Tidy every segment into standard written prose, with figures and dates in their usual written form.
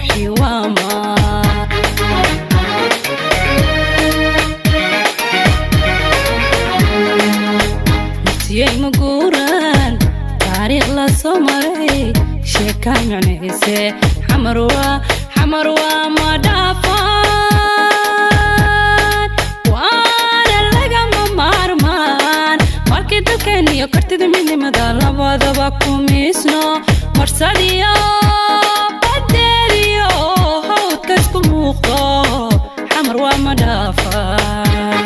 Ruuxi waa maa. Murtiyey ma guuraan, taariikh la soo maray, sheekaa micnayse. Xamar waa, Xamar waa ma dhaafaan, waana lagama maarmaan. Markii dalkeen iyo kartida midnimada labadaba ku miisno, marsadiyo badeediyo hawdka isku muuqdo, Xamar waa ma dhaafaan.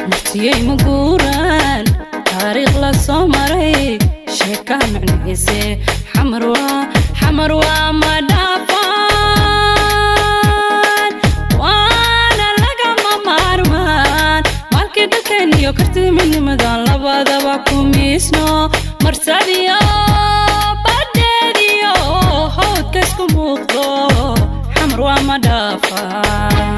Murtiyey ma guuraan, taariikh la soo maray, sheekaa micnayse. Xamar waa, Xamar waa ma dhaafaan, waana lagama maarmaan. Maalkii dalkeen iyo kartida midnimada labadaba ku miisno, marsadiyo badeediyo hawdka isku muuqdo, Xamar waa ma dhaafaan.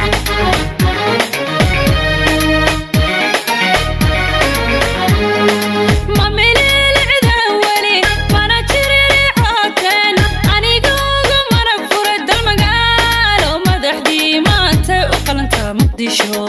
Ma mililicdan weli, mana jiriricooteen, anigooga marag furay dal magaalo madaxdii maantay u qalanta Muqdisho.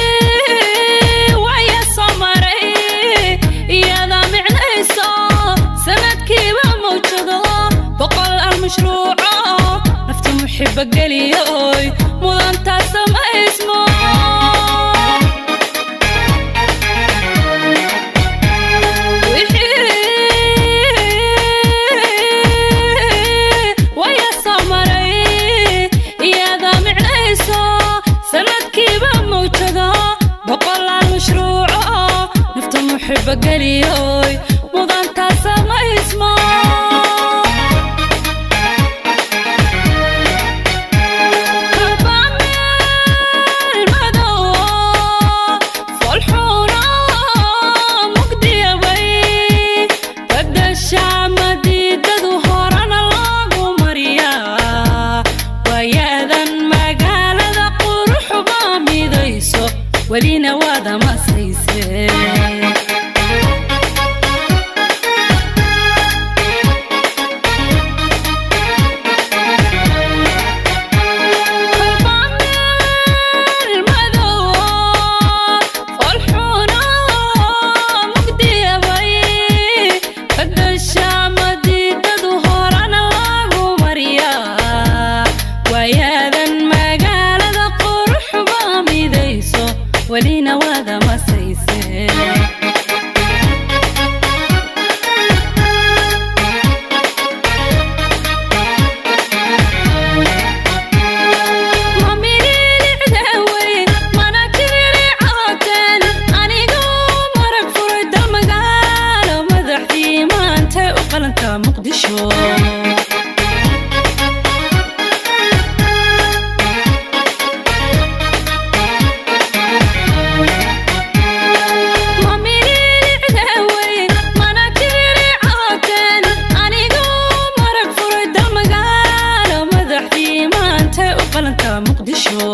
Wixii waya soo maray iyada micnayso, sanadkiiba mawjado 100 almashruuco, nafta muxiba geliyoy mudantaa samaysmo. Wixii waya soo maray iyada micnayso, sanadkiiba mawjado 100 mashruuco, nafta muxiba geliyoy mudantaa samaysmo. Kalbameel madow foolxuno mugdiyabay badasha madiidadu, horana loogu mariyaa. Waayadan magaalada quruxba midayso, welina waada masayse. Kalbameel madow foolxuno mugdiyabay badasha madiidadu, horana loogu mariyaa. Waayadan magaalada quruxba midayso, welina waada masayse. Ma mililicdan weli, mana jiriricooteen, anigoo marag furay dal magaalo madaxdii maantay u qalanta Muqdisho. Ma mililicdan weli, mana jiriricooteen, anigoo marag furay dal magaalo madaxdii maantay u qalanta Muqdisho.